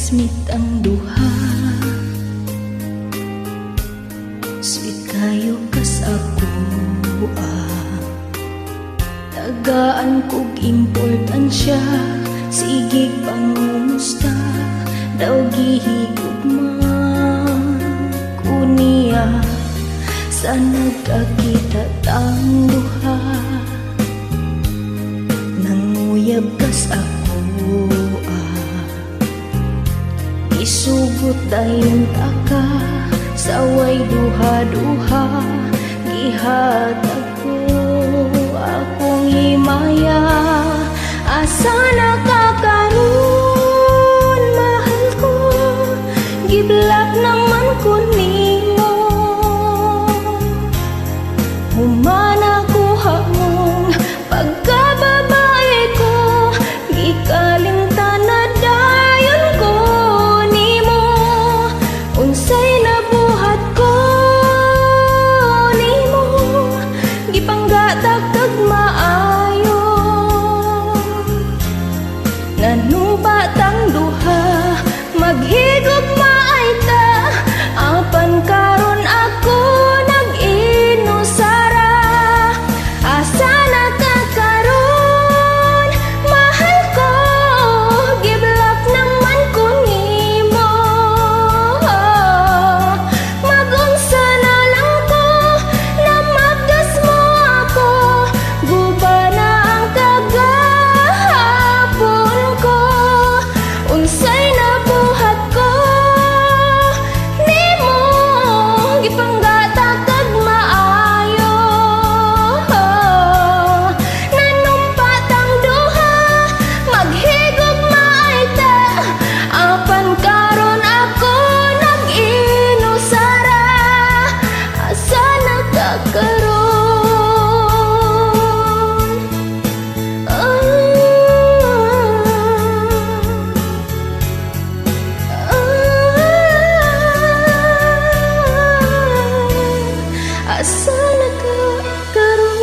Classmate ang duha. Sweet kayo kas ako ah. Tagaan kog importansya. Sige pangumusta. Daw gihigugma ko niya. Sa nagkakita tang duha, nanguyab kas ako ah. Isugot dayon taka. Saway duha-duha. Gihatag ko akong himaya. Asa na ka karon, mahal ko? Gi-block naman ko nimo. Humana kuha mong pagkababae ko. Gikalimtan na dayon ko nimo. Unsay nabuhat ko nimo? Gipanggata kag maayo. Nanumpa tang duha, maghigugma ay ta. Apan karon ako nag-inusara. Asa na ka karon, mahal ko? Gi-block naman ko nimo. Mag-unsa na lang ko, namagdas mo ako. Guba na ang kagahapon ko. Unsay nabuhat ko nimo? Gipanggata kag maayo. Nanumpa tang duha, maghigugma ay ta. Apan karon ako nag-inusara. Asa na ka karon? Ah, ah, asa na ka karon?